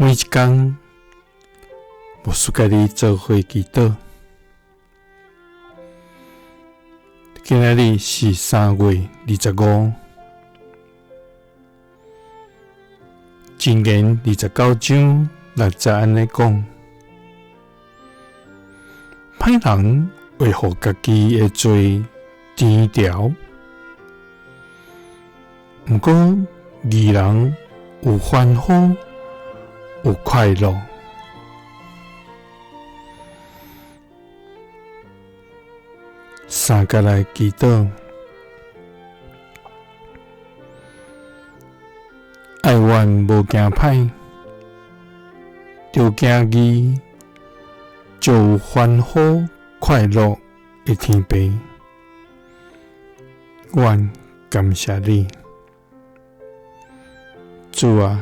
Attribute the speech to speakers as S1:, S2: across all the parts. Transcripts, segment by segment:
S1: 每一工，牧师佮你做伙祈祷。今仔日是3月25，箴言29章6节按呢讲：歹人会予家己的罪甜调，毋过义人有欢呼，有快乐。三个来祈祷，爱阮无惊歹，著行义，就有欢呼快乐的天父。阮感谢你，主啊，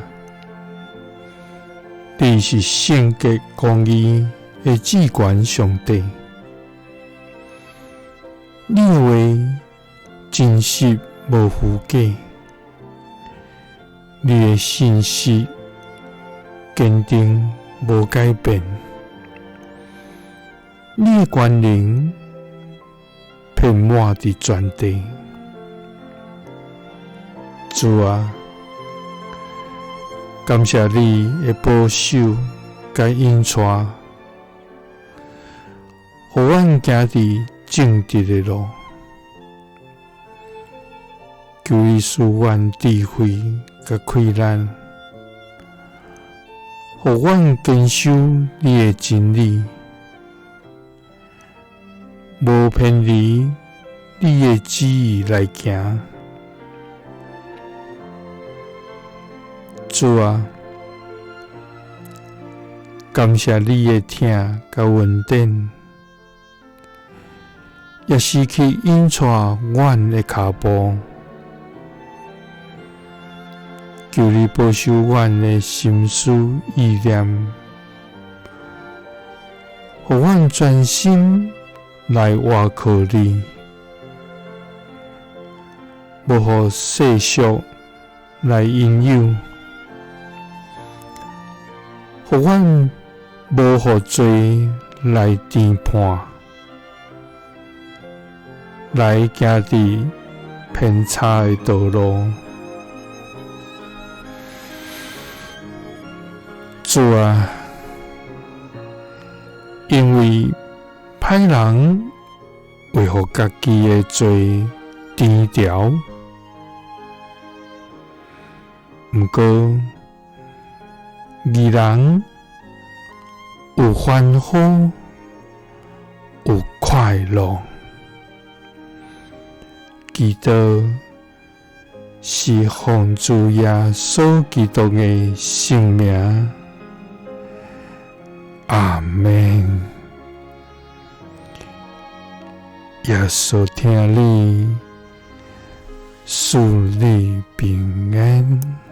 S1: 你是圣洁公义的至悬上帝，你的话真实无虚假，你的信实坚定无改变，你的权能遍满伫全地。主啊，感谢你的保守佮引带，予阮行伫正直的路。求你赐阮智慧佮气力，予阮坚守你的真理，无偏离你的旨意来行。主啊，感谢你的疼佮恩典，也时刻引带阮的脚步。求你保守阮的心思意念，予阮专心来倚靠你，无予世俗来引诱，予阮无予罪来颠叛，来行伫偏差的道路。主啊，因为歹人会予家己的罪甜调，毋过义人有欢呼，有快乐。祈祷是奉主耶稣基督的圣名。阿们。耶稣疼你，赐你平安。